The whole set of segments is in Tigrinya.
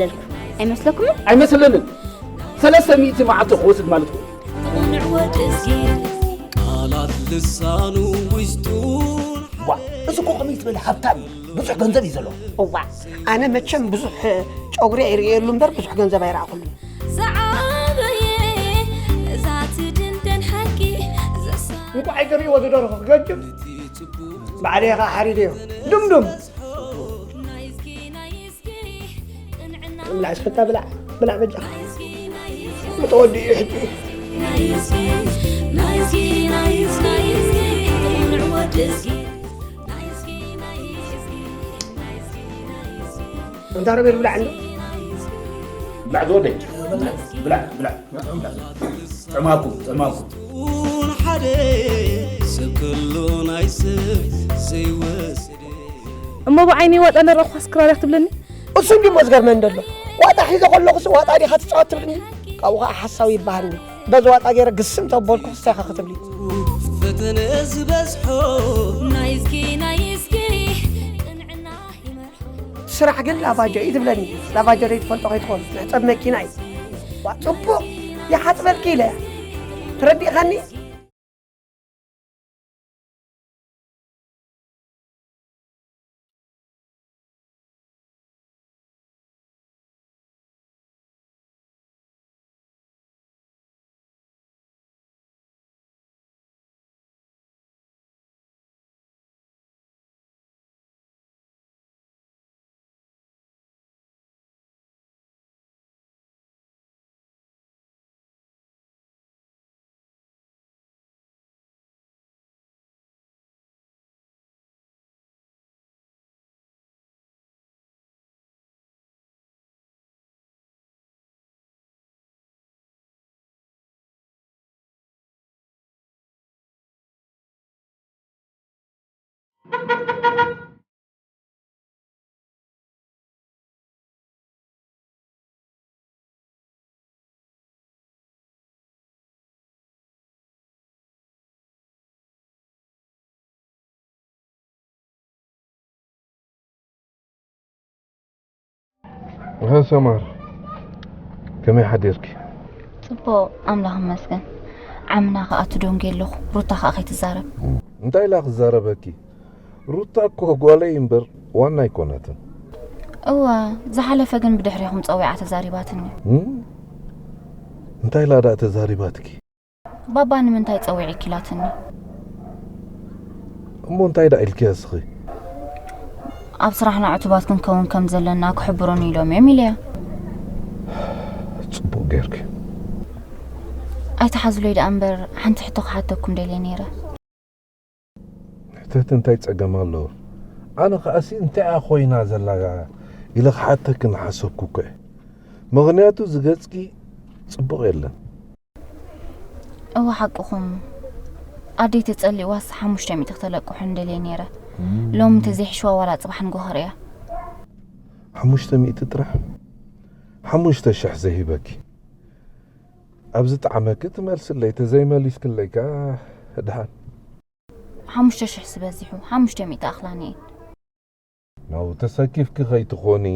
ምተሓለልኩ። ኣይመስለኩምን? ኣይመስለንን። ሰለስተ ሚእቲ መዓልቲ ክወስድ ማለት እዩ። ቃላት ልሳኑ ውሽጡን ዋ፣ እዚ እኮ ከመይ ዝበለ ሃብታም እዩ። ብዙሕ ገንዘብ እዩ ዘለዎ። እዋ፣ ኣነ መቸም ብዙሕ ጨጉሪ ኣይርእየሉ እምበር ብዙሕ ገንዘብ ኣይረኣኹሉን። ዝዓበየ እዛ ትድንደን ሓቂ ዘሳ እንቋዕ ኣይገርይዎ ዝደረኹ ክገድም ባዕለይ ኸዓ ሓሪደዮ ድምድም ናይዝጊ ናይዝጊ ጥንዕና ብላዕ እስከታ ብላዕ ብላዕ በጃ ናይዝጊ ናይዝጊ ምተወዲኡ ሕጂ ናይዝጊ ናይዝጊ ናይዝጊ ጥንዕ ወድዝጊ ናይዝጊ ናይዝጊ ናይዝጊ ናይዝጊ እንታ ረቤር ብላዕ እንዶ ብላዕ ዝወደይ ብላዕ ብላዕ ጥዕማኩም ጥዕማኩም ሓደ ሰብ ከሎ ናይ ሰብ ዘይወስድ እሞ ብዓይኒ ዋጣ ነረእኳስ ክራር ክትብለኒ? እሱ እንዲ እሞ ዝገርመኒ ዘሎ ዋጣ ሒዘ ከለኹስ ዋጣ ዲኻ ትፃወት ትብልኒ? ካብኡ ከዓ ሓሳዊ ይበሃል እንዲ በዚ ዋጣ ገይረ ግስም ተበልኩ ክስታይ ኢኻ ክትብሊ። ፈተነ ዝበዝሖ ናይዝጊ ናይዝጊ ጥንዕና ይመርሖ ስራሕ ግን ላባጆ እዩ ትብለኒ። ላባጆ ደይ ትፈልጦ ከይትኾን መሕፀብ መኪና እዩ። ዋ ፅቡቕ ይሓፅበልኪ ኢለ ተረዲእኻኒ። እህ ሰማር፣ ከመይ ሓዲርኪ? ጽቡቕ ኣምላኽ ይመስገን። ዓምና ከኣ ትደንጉየ ኣለኹ፣ ሩታ ከኣ ከይትዛረብ። እንታይ ኢላ ክዛረበኪ? ሩታ እኮ ጓለይ እምበር ዋና ኣይኮነትን። እወ፣ ዝሓለፈ ግን ብድሕሪኹም ጸዊዓ ተዛሪባትኒ። እም? እንታይ ኢላ ደኣ ተዛሪባትኪ? ባባ ንምንታይ ጸዊዕኪ ኢላትኒ። እሞ እንታይ ደኣ ኢልኪያ እስኺ? ኣብ ስራሕና ዕቱባት ክንከውን ከም ዘለና ክሕብሩኒ ኢሎም እዮም ኢለያ። ጽቡቕ ጌርኪ። ኣይትሓዝሎይ ደኣ እምበር፣ ሓንቲ ሕቶ ክሓተኩም ደልየ ነይረ። ሕተት፣ እንታይ ጸገም ኣለዎ? ኣነ ከኣሲ እንታይ እያ ኮይና ዘላ ኢለ ክሓተኪ እናሓሰብኩ እኮ እየ። ምኽንያቱ ዝገጽኪ ጽቡቕ የለን። እወ ሓቅኹም። ኣደይ ተጸሊእዋስ ሓሙሽተ ሚእቲ ክተለቅሑ እንደልየ ነይረ። እም። ሎሚ እንተዘይሕሽዋ ዋላ ጽባሕ ንጎ ክርእያ። ሓሙሽተ ሚእቲ ጥራሕ? ሓሙሽተ ሽሕ ዘይህበኪ። ኣብዚ ጣዕመኪ ትመልስለይ፣ ተዘይመሊስክለይ ከኣ ድሓን። ሓሙሽተ ሽሕ ዝበዚሑ፣ ሓሙሽተ ሚእቲ ኣኽላኒ እየን። ናው ተሰኪፍኪ ከይትኾኒ።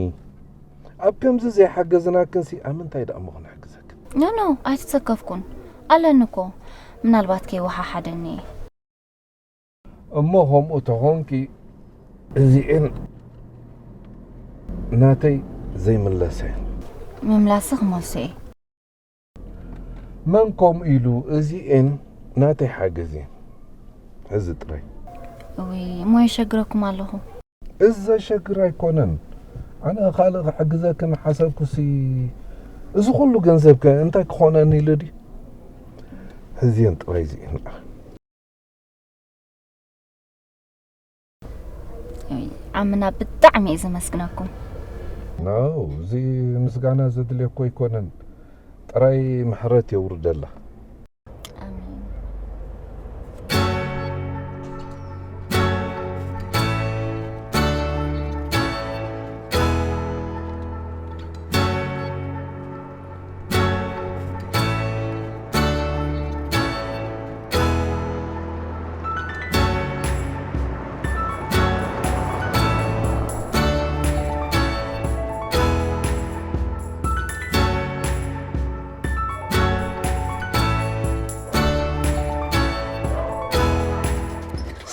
ኣብ ከምዚ ዘይሓገዝናክንሲ ኣብ ምንታይ ደኣ እሞ ክንሕግዘክን? ኖ፣ ኖ፣ ኣይተሰከፍኩን። ኣለኒ እኮ። ምናልባት ከይወሓሓደኒ እየ። እሞ ከምኡ ተኾንኪ እዚኤን ናተይ ዘይምለሳ እየን። ምምላሲ ክመልሶ እየ። መን ከምኡ ኢሉ እዚኤን ናተይ ሓገዝ እየን። ሕዚ ጥራይ። እውይ፣ እሞ የሸግረኩም ኣለኹ። እዚ ዘሸግር ኣይኮነን። ኣነ ካልእ ክሕግዘክን ሓሰብኩሲ፣ እዚ ኩሉ ገንዘብ ከ እንታይ ክኾነኒ ኢሉ ድዩ? ሕዚየን ጥራይ እዚኤን። እይ፣ ዓምና ብጣዕሚ እየ ዘመስግነኩም። ናው፣ እዚ ምስጋና ዘድልዮ እኮ ኣይኮነን። ጥራይ ምሕረት የውርደላ። ኣሜን።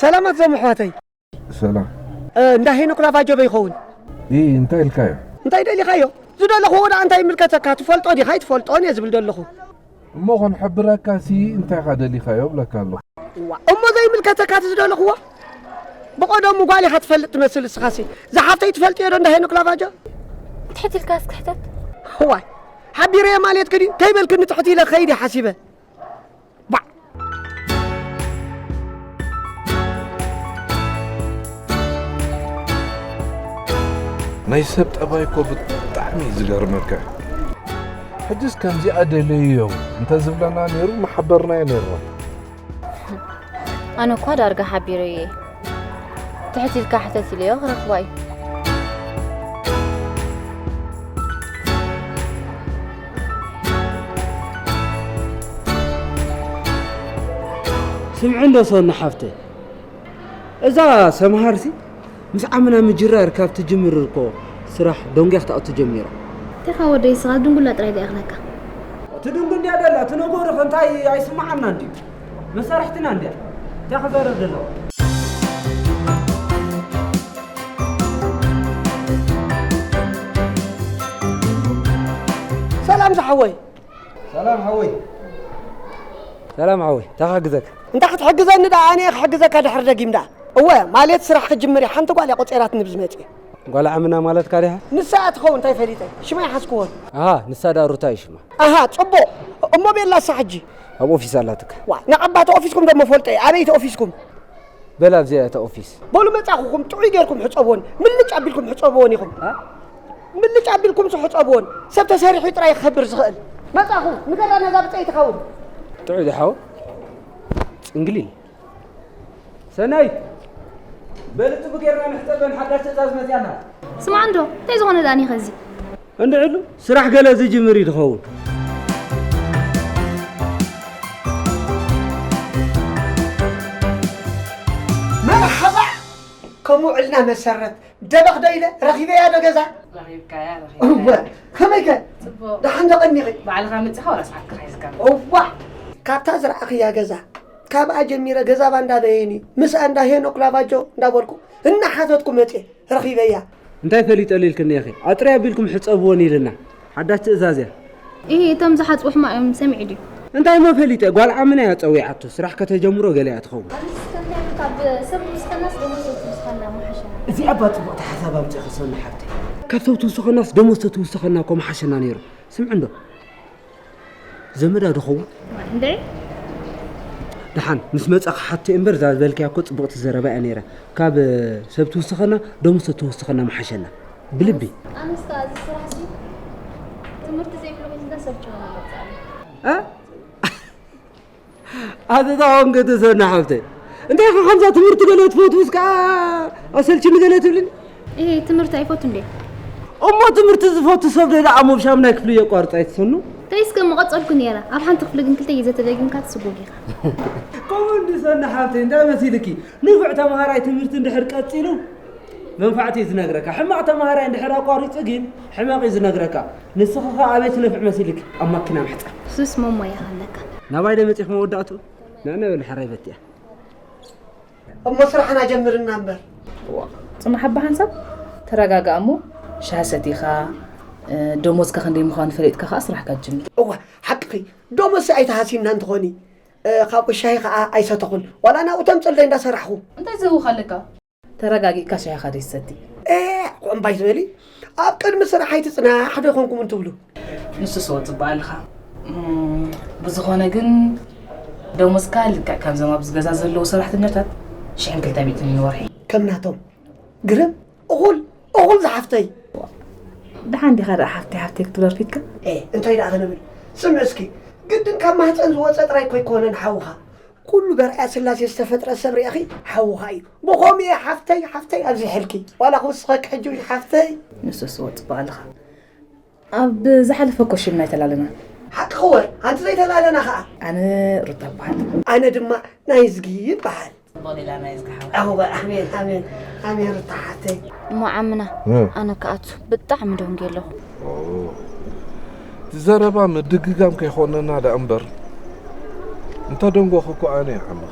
ሰላማት ዞም ኣሕዋተይ። ሰላም። እ፣ እንዳ ሄኖክ ላቫጆ በይኸውን? ኢ፣ እንታይ ኢልካዮ? እንታይ ደሊኻዮ? ዝደለኹዎ ደኣ እንታይ ይምልከተካ? ትፈልጦ ዲኻ? ኣይትፈልጦን እየ ዝብል ዘለኹ። እሞ ክንሕብረካሲ እንታይ ኢኻ ደሊኻዮ እብለካ ኣለኹ። እዋ፣ እሞ ዘይምልከተካ እቲ ዝደለኹዎ? ብቐደሙ ጓል ኢኻ ትፈልጥ ትመስል እስኻሲ። ዝሓፍተይ ትፈልጥዮ ዶ እንዳ ሄኖክ ላቫጆ? ትሕት ኢልካ እስኪ ሕተት። እዋይ፣ ሓቢረየ ማለትኪ ድዩ? ከይበልክኒ ትሕት ኢለ ክኸይድ እየ ሓሲበ። ባዕ። ናይ ሰብ ጠባይ እኮ ብጣዕሚ እዩ ዝገርመካ። ሕጅስ ከምዚኣ ደለዮ እንተዝብለና ነይሩ ምሓበርናዮ ነይርና። ኣነ እኳ ዳርጋ ሓቢረዮ እየ። ትሕት ኢልካ ሕተት ኢለዮ ክረኽባ እዩ። ስምዒ እንዶ ሰኒ ሓፍተይ፣ እዛ ሰምሃርሲ ምስ ዓምና ምጅራር ካብ ትጅምር እኮ ስራሕ ደንጉያ ክትኣቱ ጀሚራ። እንታይ ኻ ወደይ፣ ንስኻ ድንጉላ ጥራይ ድያ እኽለካ? እቲ ድንጉ እንድያ ደላ፣ እቲ ነገሩ ኸ እንታይ ኣይስምዓና እንድዩ? መሳርሕትና እንድያ። እንታይ ክዛረብ ዘለዋ? ሰላም ዝሓወይ። ሰላም ሓወይ። ሰላም ሓወይ፣ እንታይ ክሕግዘካ? እንታይ ክትሕግዘኒ ደኣ? ኣነ እየ ክሕግዘካ ድሕሪ ደጊም ደኣ። እወ፣ ማለት ስራሕ ክጅምር እየ። ሓንቲ ጓል እያ ቆጼራትኒ ብዝመጽእ። ጓል ዓምና ማለትካ ዲኻ? ንሳ እያ ትኸውን፣ እንታይ ፈሊጠ? ሽማ ኣይሓዝክዎን። ኣሃ፣ ንሳ ደኣ ሩታ እዩ ሽማ። ኣሃ፣ ጽቡቕ። እሞ ቤላሳ ሕጂ? ኣብ ኦፊስ ኣላትካ። ዋ፣ ንዓባቲ ኦፊስኩም ደሞ ፈልጦ እየ። ኣበይ እቲ ኦፊስኩም? በል ኣብዚኣ እታ ኦፊስ። በሉ መጻኹኹም ጥዑይ ጌርኩም ሕጸብዎን፣ ምልጭ ኣቢልኩም ሕጸብዎን ኢኹም። ኣ? ምልጭ ኣቢልኩም ሱ ሕጸብዎን። ሰብ ተሰሪሑ ጥራይ ክኸብር ዝኽእል። መጻኹ፣ ንገራ ነዛ ብጸይ ትኸውን። ጥዑይ ዶ ሓው? ጽንግሊል። ሰናይት፣ በሊ ጽቡቕ ጌርና ንሕጸበን ሓዳሽ ትእዛዝ መጽያና። ስማዕ እንዶ፣ እንታይ ዝኾነ ደኣ ኒኸ እዚ? እንድዕሉ ስራሕ ገለ ዝጅምር እዩ ዝኸውን። መርሓባ፣ ከም ውዕልና መሰረት ደበኽ ዶ ኢለ ረኺበያ ዶ ገዛ? ረኺብካያ፣ ረኺብካያ። እወ፣ ከመይ ከ? ጽቡቕ። ደሓን ዶ ቀኒኺ? ባዕልኻ መጺኻ ወላስ ዓርክኻ ሒዝካ? እዋእ፣ ካብታ ዝረኣኽያ ገዛ፣ ካብኣ ጀሚረ ገዛ ባንዳ በየኒ፣ ምስኣ እንዳ ሄኖክ ላቫጆ እንዳበልኩ እናሓተትኩ መጽየ። ረኺበያ። እንታይ ፈሊጠ ኢልክኒ ኢኺ? ኣጥርይ ኣቢልኩም ሕጸብወን ኢልና። ሓዳሽ ትእዛዝ እያ። ኢሂ፣ እቶም ዝሓጽቡ ሕማቕ እዮም ሰሚዑ ድዩ? እንታይ እሞ ፈሊጠ? ጓል ዓምና እያ ጸዊዓቶ። ስራሕ ከተጀምሮ ገለ እያ ትኸውን። ኣነስ ከምታይ ኢሉ ካብ ሰብ ምስኸናስ ደሞዝ ወዲ ምስኸና ምሓሸና። እዚ ኣባ ጽቡቕቲ ሓሳብ ኣምጺእኺ ሰኑ ሓፍተይ። ካብ ሰብ ትውስኸናስ ደሞዝ ተትውስኸና እኮ ምሓሸና ነይሩ። ስምዒ እንዶ ዘመዳ ዶ ኸውን? እንዴ ደሓን ምስ መጻ ክሓቶ እምበር እዛ ዝበልክያ እኮ ጽቡቕቲ ዘረባ እያ ነይራ። ካብ ሰብ ትውስኸና ደሞዝ ተትውስኸና ምሓሸና። ብልቢ። ኣነስ ከኣ እዚ ስራሕ ሲ ትምህርቲ ዘይብሉ ኮይንካ ሰብ ችሆን መጻ እ? ኣተታውን ገተሰና ሓብተይ እንታይ ኢኻ ከምዛ ትምህርቲ ገለ ትፈትውስ ከዓ ኣሰልችኒ ገለ ትብልኒ? ይሄ ትምህርቲ ኣይፈቱ እንዴ? እሞ ትምህርቲ ዝፈቱ ሰብ ዶ ደኣ ሞብሻም ናይ ክፍሊ የቋርጽ ኣይትሰኑ? ተይ እስከ ምቐጸልኩ ነይረ። ኣብ ሓንቲ ክፍሊ ግን ክልተ ግዜ ተደጊምካ ትስጎግ ኢኻ። ከምኡ እንዲ ሰና ሓብተይ እንታይ መሲልኪ? ንፉዕ ተምሃራይ ትምህርቲ እንድሕር ቀጺሉ መንፋዕቲ እዩ ዝነግረካ። ሕማቕ ተምሃራይ እንድሕር ኣቋሪጹ ግን ሕመቕ እዩ ዝነግረካ። ንስኺ ኸ ኣበይ ትነፍዕ መሲልኪ? ኣብ ማኪና ምሕጻብ። ሱስ መሞ ኢኻ ኣለካ። ናባይ ዶ መጺእኺ መወዳእትኡ? ንዕነ በሊ ሕራይ በቲያ። እሞ ስራሕና ጀምርና እምበር። ጽናሕ ኣባ ሓንሳብ ተረጋጋእ እሞ ሻሂ ሰቲኻ ደሞዝካ ክንደይ ምዃኑ ፈሊጥካ ከዓ ስራሕካ ጅምር። እዋ ሓቅኺ ደሞዝ ኣይተሃሲና እንትኾኒ ካብ ሻሂ ከዓ ኣይሰተኹን ዋላ ናብኡ ተምፅልለይ እንዳሰራሕኹ እንታይ ዝህውኻ ኣለካ ተረጋጊእካ ሻሂኻ ደይትሰቲ። ኤዕ እምባይ ዝበሊ ኣብ ቅድሚ ስራሕ ኣይትፅናሕ ዶ ይኾንኩም እንትብሉ። ንሱስ እወ ፅቡቕ ኣለኻ። እም፣ ብዝኾነ ግን ደሞዝካ ልክዕ ከምዞም ኣብዚ ገዛ ዘለዉ ሰራሕተኛታት ሽሕን ክልተ ሚእትን ንወርሒ። ከም ናቶም ግርም እኹል እኹል ዝሓፍተይ። ደሓን ዲኻ ደኣ ሓፍተይ ሓፍተይ ክትብል ኣርፊድካ? ኤ እንታይ ደኣ ክንብል ስምዕ እስኪ ግድን ካብ ማህፀን ዝወፀ ጥራይ እኮ ኣይኮነን ሓውኻ ኩሉ በርኣያ ስላሴ ዝተፈጥረ ሰብ ርኢኺ ሓውኻ እዩ። ብኸምኡ እየ ሓፍተይ ሓፍተይ ኣብዚሐልኪ። ዋላ ክውስኸኪ ሕጂ እውን ሓፍተይ። ንሱስ እወ ጽቡቕ ኣለኻ። ኣብ ዝሓለፈ እኮ ሽምና ኣይተላለና። ሓቅኺ እወ ኣንቲ ዘይተላለና ኸኣ። ኣነ ሩታ እበሃል። ኣነ ድማ ናይዝጊ ይበሃል። ጽቡቕ ሌላ ናይዝጊ ሓወይ። እወ ኣሜን ኣሜን ኣሜን ሩታ ሓፍተይ። እሞ ዓምና ኣነ ክኣቱ ብጣዕሚ ደንጉየ ኣለኹ። እቲ ዘረባ ምድግጋም ከይኾነና ደኣ እምበር እንተደንጎኹ እኮ ኣነ እየ ዓምኺ።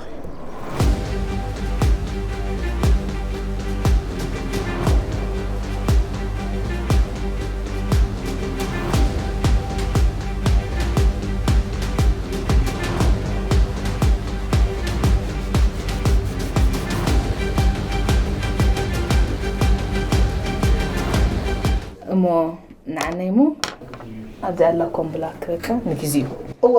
እሞ ንዓነይ እሞ ኣብዚኣ ኣላ ኮምብላ ክበካ ንግዜኡ እወ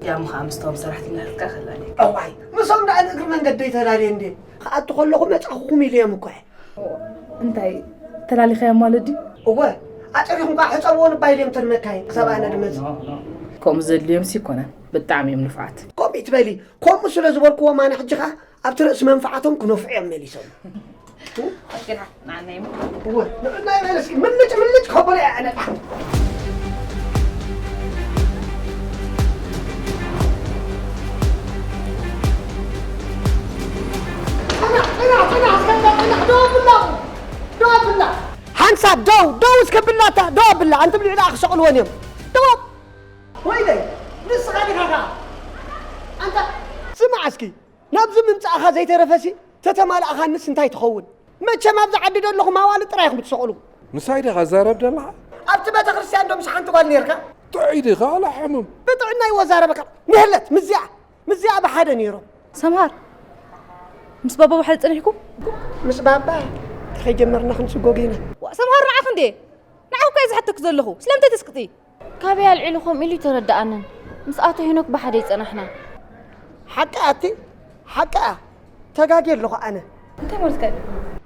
ያም ከዓ ምስቶም ሰራሕተኛታትካ ከላልየካ። እዋይ ምሶም ደኣ ንእግሪ መንገደይ ተላልየ እንዴ ክኣቱ ከለኹ መፃኹኹም ኢለዮም እኮ እየ። እንታይ ተላሊኻዮም ማለት ድዩ? እወ ኣፀሪኹም ከዓ ሕፀብዎ ንባይ ኢለዮም ተድመካየ ክሳብ ኣነ ድመፅ። ከምኡ ዘድልዮም ሲ ይኮነን ብጣዕሚ እዮም ንፉዓት። ከምኡ ይትበሊ ከምኡ ስለ ዝበልክዎም ኣነ ሕጂ ከዓ ኣብቲ ርእሲ መንፍዓቶም ክነፍዑ እዮም መሊሶም። ኣስኪና ንዓናይ እወ ንዕናይ በለሲ ምልጭ ምልጭ ከበለ ኣነ ሓንሳብ ደው ደው እስከብላታ ደው ኣብላ ኣንትም ልዕላ ክሰቕልወን እዮም ደው ወይለይ ንስኻ ዲኻ ከዓ ኣንታ ስማዕ እስኪ ናብዚ ምምፃእኻ ዘይተረፈሲ ተተማላእኻንስ እንታይ ትኸውን መቸም ኣብዚ ዓዲ ዘለኹም ኣዋልድ ጥራይ ኢኹም ትሰቕሉ ምሳይ ዲኻ ዛረብ ደለኻ ኣብቲ ቤተ ክርስቲያን ዶ ምስ ሓንቲ ጓል ነርካ ጥዑይ ዲኻ ኣላ ሕሙም ብጥዕና ይወዛረበካ ንህለት ምዚኣ ምዚኣ ብሓደ ነይሮም ሰምሃር ምስ ባባ ባሕሪ ጸኒሕኩም ምስ ባባ ተኸይጀመርና ክንስጎግ ኢና ሰምሃር ንዓኽ እንዴ ንዓኹ እኳ እየ ዝሓተክ ዘለኹ ስለምንታይ ተስቅጢ ካበይ ኣልዒሉ ከምኡ ኢሉ ኣይተረድኣንን። ምስ ኣቶ ሄኖክ ብሓደ ኣይጸናሕናን። ሓቂ ኣቲ ሓቂ እያ። ተጋግየ ኣለኹ ኣነ። እንታይ ማለትካ እዩ?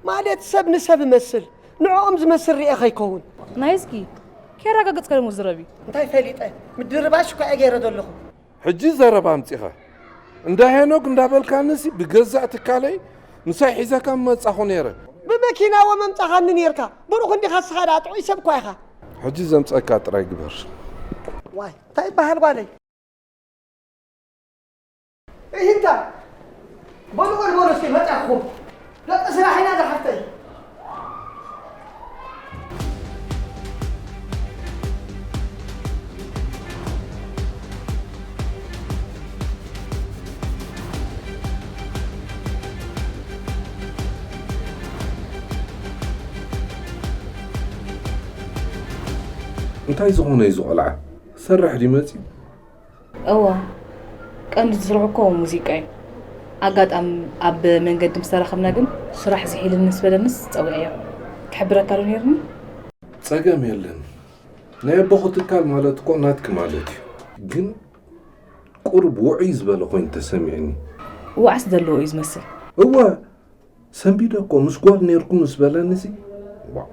ማለት ሰብ ንሰብ እመስል ንዕኦም ዝመስል ርኤ ከይከውን። ናይዝጊ ከየረጋገጽካ ደሞ ዝረብ እዩ። እንታይ ፈሊጠ ምድርባሽ እኳ እየ ገይረ ዘለኹ። ሕጂ ዘረባ ኣምጺኻ እንዳ ሄኖክ እንዳበልካንሲ ብገዛእ ትካለይ ምሳይ ሒዘካ ምመጻኹ ነይረ። ብመኪና ወ መምጻኻኒ ኔርካ። ብሩኽ እንዲኻ እስኻ ደኣ ጥዑይ ሰብ እኳ ኢኻ። ሕጂ ዘምጸካ ጥራይ ግበር። ዋይ እንታይ ይበሃል ጓለይ? እሂንታ በሉ በሉ በሉ እስኪ መጻኹም ደቂ ስራሕ ኢና ዝሓፍተይ። እንታይ ዝኾነ እዩ ዝቖልዓ? ሰርሕ ድዩ መፂኡ? እወ ቀንዲ ስርሑ እኮ ሙዚቃ እዩ። ኣጋጣሚ ኣብ መንገዲ ምስ ተራኸብና ግን ስራሕ ዝሒልኒ ምስ በለንስ ጸዊዐዮ። ክሕብረካ ዶ ነይርኒ? ጸገም የለን። ናይ ኣቦኹ ትካል ማለት እኮ ናትኪ ማለት እዩ። ግን ቁሩብ ውዑይ ዝበለ ኮይኑ ተሰሚዕኒ። ዋዕስ ዘለዎ እዩ ዝመስል። እወ፣ ሰንቢደ እኮ ምስ ጓል ነይርኩም ምስ በለኒ እዚ፣ ዋዕ፣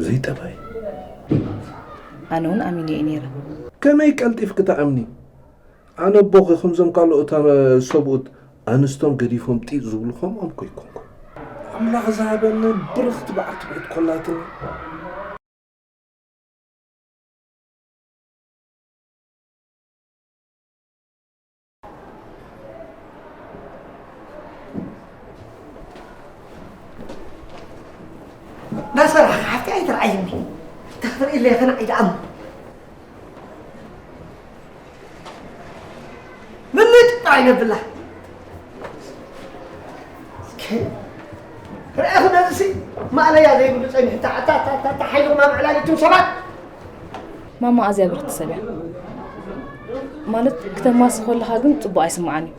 ዘይጠባይ። ኣነ እውን ኣሚነ እየ ነይረ። ከመይ ቀልጢፍኪ ትኣምኒ? ኣነ ኣቦኺ ከምዞም ካልኦት ኣነ-፣ ሰብኡት ኣንስቶም ገዲፎም ጢጥ ዝብሉ ከምኦም ኮይኮንኩ። ኣምላኽ ዝሃበኒ ብርኽቲ በዓልቲ ቤት ኮላትኒ። እንዳሰራሕካ ሓፍቲ ኣይትርኣይኒ። እንታይ ክትርኢ ኢለ ከነዓይ ደኣ እሞ። ምምጥ ጥራይ ነብላ። እስከ ርኣኹ ነዚሲ ማእለያ ዘይብሉ ጸኒሑ። እታ፣ እታ፣ እታ፣ እታ፣ እታ ሓይልኹም ኣብ ዕላል እቱም ሰባት። ማማ ኣዝያ ብርክቲ ሰብ እያ። ማለት ክተማሲ ከለኻ ግን ጽቡቕ ኣይስምዓን እዩ።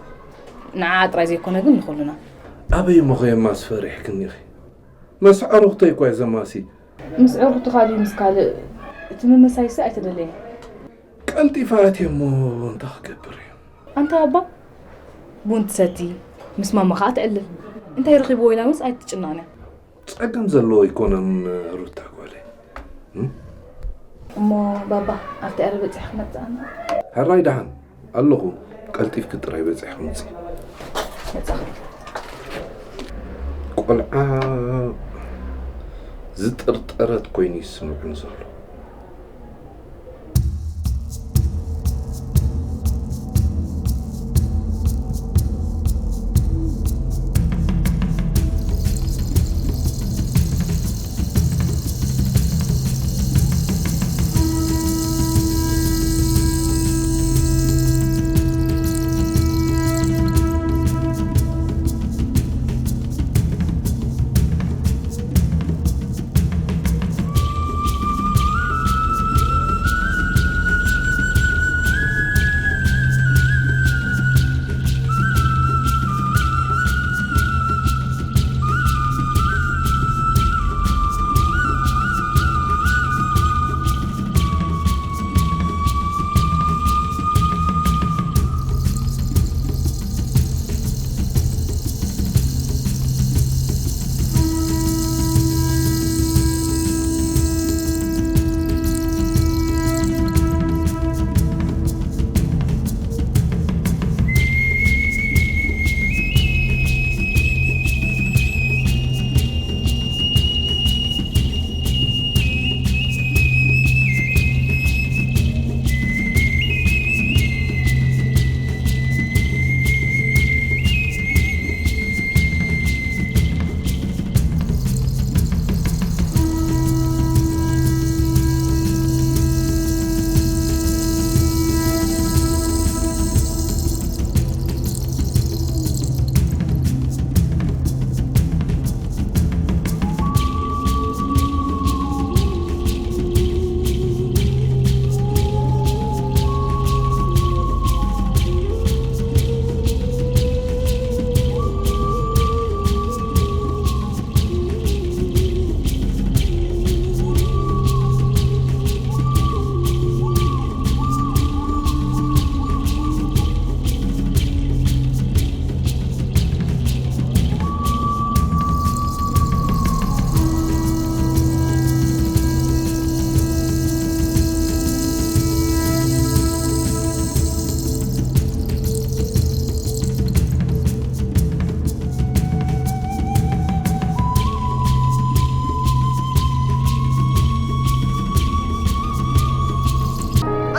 ንዓኣ ጥራይ ዘይኮነ ግን ንኹልና። ኣበይ እሞ ከየማሲ ፈሪሕክኒ ኢኺ? መስዐርኽተይ እኳ እየ ዘማሲ። ምስ ዕርኽትኻ ድዩ ምስ ካልእ? እቲ ምምሳይሲ ኣይተደለየን። ቀልጢፈ ኣትየ እሞ እንታይ ክገብር እየ? ኣንታ ኣባ፣ ቡን ትሰቲ፣ ምስ ማማ ኸኣ ትዕልል። እንታይ ረኺብዎ ኢላ ምስ ኣይትጭነቕን እያ። ጸገም ዘለዎ ኣይኮነን ሩታ ጓለይ። እም? እሞ ባባ፣ ኣብቲ ኣረ በጺሕ ክመጽእ ኣለና። ሕራይ ደሓን ኣለኹ፣ ቀልጢፍኪ ጥራይ በጺሕኪ ምጺ። መጻኹ። ቆልዓ ዝጥርጠረት ኮይኑ ይስምዕኒ ዘሎ።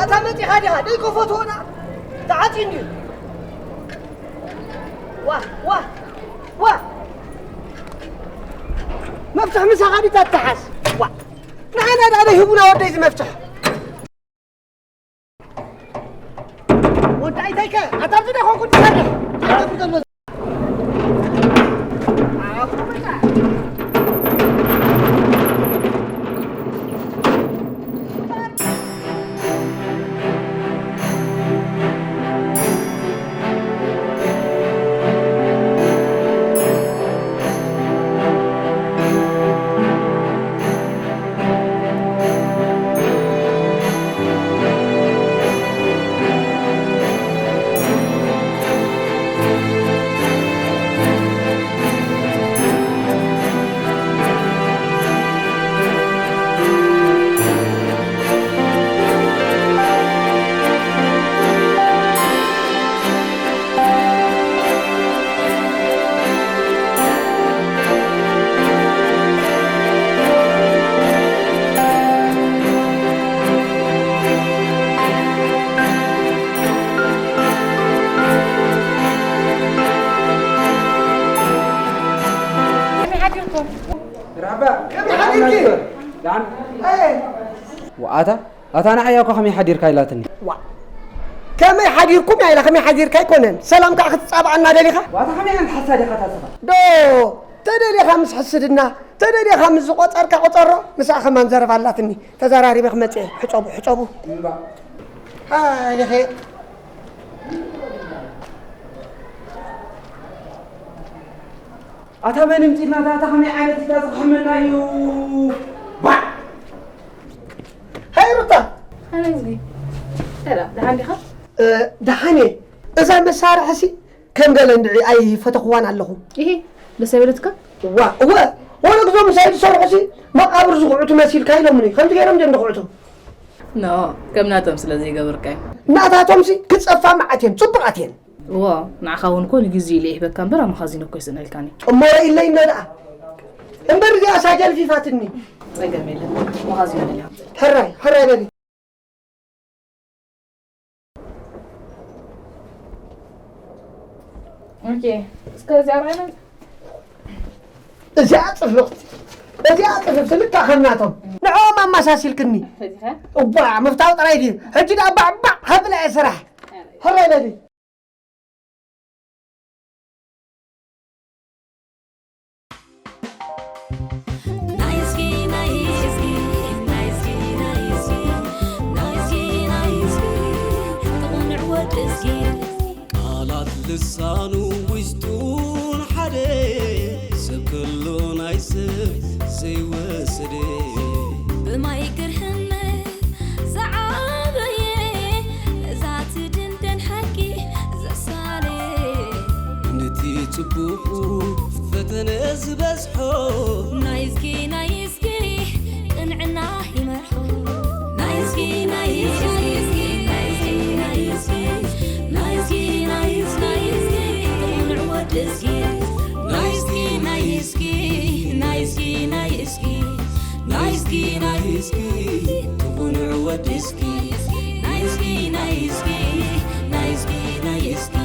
ኣታ መጺኻ ዲኻ? ደይ ከፈትዎ ደኣ። ተዓጽዩ እንድዩ። ዋ፣ ዋ፣ ዋ። መፍትሕ ምሳኻ ድዩ ተተሓዝ? ዋ። ንዓና ደኣ ደይ ህቡና ወደይ እዚ መፍትሕ። ወዲ ኣይታይከ፣ ኣታ ኣብዚ ዶ ኮንኩ ትሰርሕ? እንታይ ትገብር ዘሎ? ኣታ ኣታ ንዓያ እኮ ከመይ ሓዲርካ ኢላትኒ። ዋ፣ ከመይ ሓዲርኩም እያ ኢላ፣ ከመይ ሓዲርካ ኣይኮነን። ሰላም ከዓ ክትጻብኣና ደሊኻ? ዋታ ከመይ ዓይነት ሓሳድ ኢኻ ታስኻ? ዶ ተደሊኻ ምስ ሕስድና፣ ተደሊኻ ምስ ዝቆጸርካ ቆጸሮ፣ ምስኣ ከማን ዘረባ ኣላትኒ። ተዘራሪበ ክመጽእ እየ። ሕጸቡ፣ ሕጸቡ። እምባ። ኣይ፣ ደኸ። ኣታ መን እምጺእና፣ ኣታ ከመይ ዓይነት ኢልካ ዝኽሕመና እዩ? ባዕ! ሃይ ሩታ! ሃይ መዝጊ። ሰላም፣ ደሓን ዲኻ? እ፣ ደሓን እየ። እዛ መሳርሒሲ ከም ገለ እንድዒ ኣይፈተኽዋን ኣለኹ። ኢሂ፣ ደስ ኣይበለትካ? እዋ፣ እወ። ወለ ግዞም ምሳይ ዝሰርሑሲ መቓብር ዝኹዕቱ መሲልካ ኢሎምኒ። ከምዚ ገይሮም ድዮም ዝኹዕቱ? ኖ፣ ከም ናቶም ስለ ዘይገበርካዮ። ናታቶምሲ ክጸፋ መዓት እየን፣ ጽቡቓት እየን። እዎ፣ ንዓኻ እውን እኮ ንግዜ ኢለ ይህበካ እምበር ኣብ መኻዚኖ እኮ ኣይስእነልካን እየ። እሞ ርኢለይ እኖ ደኣ። እምበር እዚኣሳ ጀልፊፋትኒ። ጸገም የለን። መኻዚኖ ኢለ ይሃብካ። ሕራይ፣ ሕራይ በሊ። ኦኬ፣ እስከ እዚኣ ርኣና። እዚኣ ጽፍፍቲ፣ እዚኣ ጽፍፍቲ ልካ ከም ናቶም። ንዕኦም ኣመሳሲልክኒ። ፈቲኻ? እባ፣ ምፍታው ጥራይ ድዩ? ሕጂ ደኣ ባዕ፣ ባዕ፣ ሃብላ እየ ስራሕ። ሕራይ በሊ። ናይስኪ ናይስኪ ናይስኪ ናይስኪ ናይስኪ ናይስኪ ጥቑንዕ ወዲ እስኪ ቃላት ልሳኑ ውሽጡን ሓደ ሰብ ከሎ ናይ ሰብ ዘይወሰደ ብማይ ግርህነት ዝዓበየ ነዛ ትድንደን ሓቂ ዘሳለ ነቲ ጽቡቑ ፈተነ ዝበዝሖ ናይስኪ ናይስኪ ቅንዕና ይመርሖ ናይስኪ ናይስኪ ናይስኪ ናይስኪ ናይስኪ ናይስኪ ናይስኪ ቅንዕ ወዲ እስኪ ናይስኪ ናይስኪ ናይስኪ ናይስኪ ናይስኪ ናይስኪ ትኹንዕ ወዲ እስኪ ናይስኪ ናይስኪ ናይስኪ ናይስኪ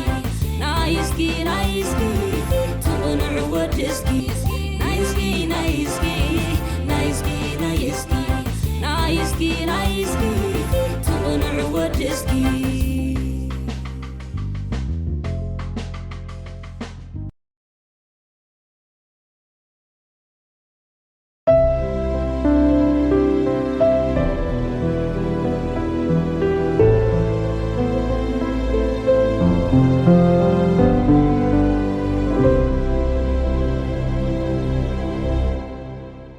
ናይስኪ ናይስኪ ትኹንዕ ወዲ እስኪ ናይስኪ ናይስኪ ናይስኪ ናይስኪ ናይስኪ ናይስኪ ትኹንዕ ወዲ እስኪ